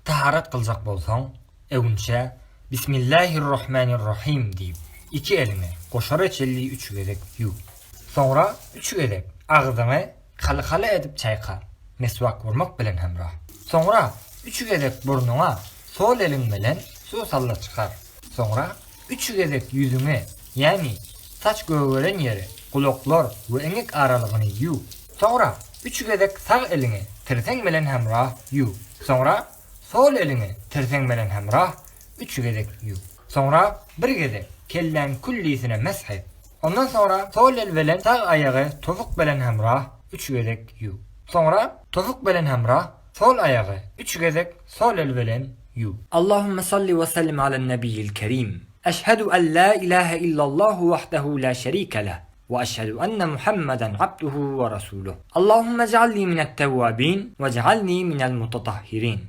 Taharat kyljak bolsaň, öwünçä Bismillahirrohmanirrohim diýip, iki eliňi goşara çenli üç gezek ýuw. Soňra üç gezek agzyňy halkala edip çaýka, meswak urmak bilen hemra. Soňra üç gezek burnuňa sol eliň bilen suw salla çykar. Soňra üç gezek ýüzüňi, ýagny saç gögeren ýeri, gulaklar we eňek aralygyny ýuw. Soňra üç gezek sag eliňi tirseň bilen hemra ýuw. Soňra sol eliňi tirseň bilen hemra üç gezek ýuw. Soňra bir gezek kelläň küllisine mesh et. Ondan soňra sol el bilen sag aýagy tozuk bilen hemra üç gezek ýuw. Soňra tozuk bilen hemra sol aýagy üç gezek sol el bilen ýuw. Allahümme salli we sellim alen nebiyyil kerim. Eşhedü en la ilahe illallahu wahdehu la şerike leh we eşhedü enne Muhammeden abduhu we resuluh. Allahümme ec'alni minet tevvabin ve ec'alni minel mutatahhirin.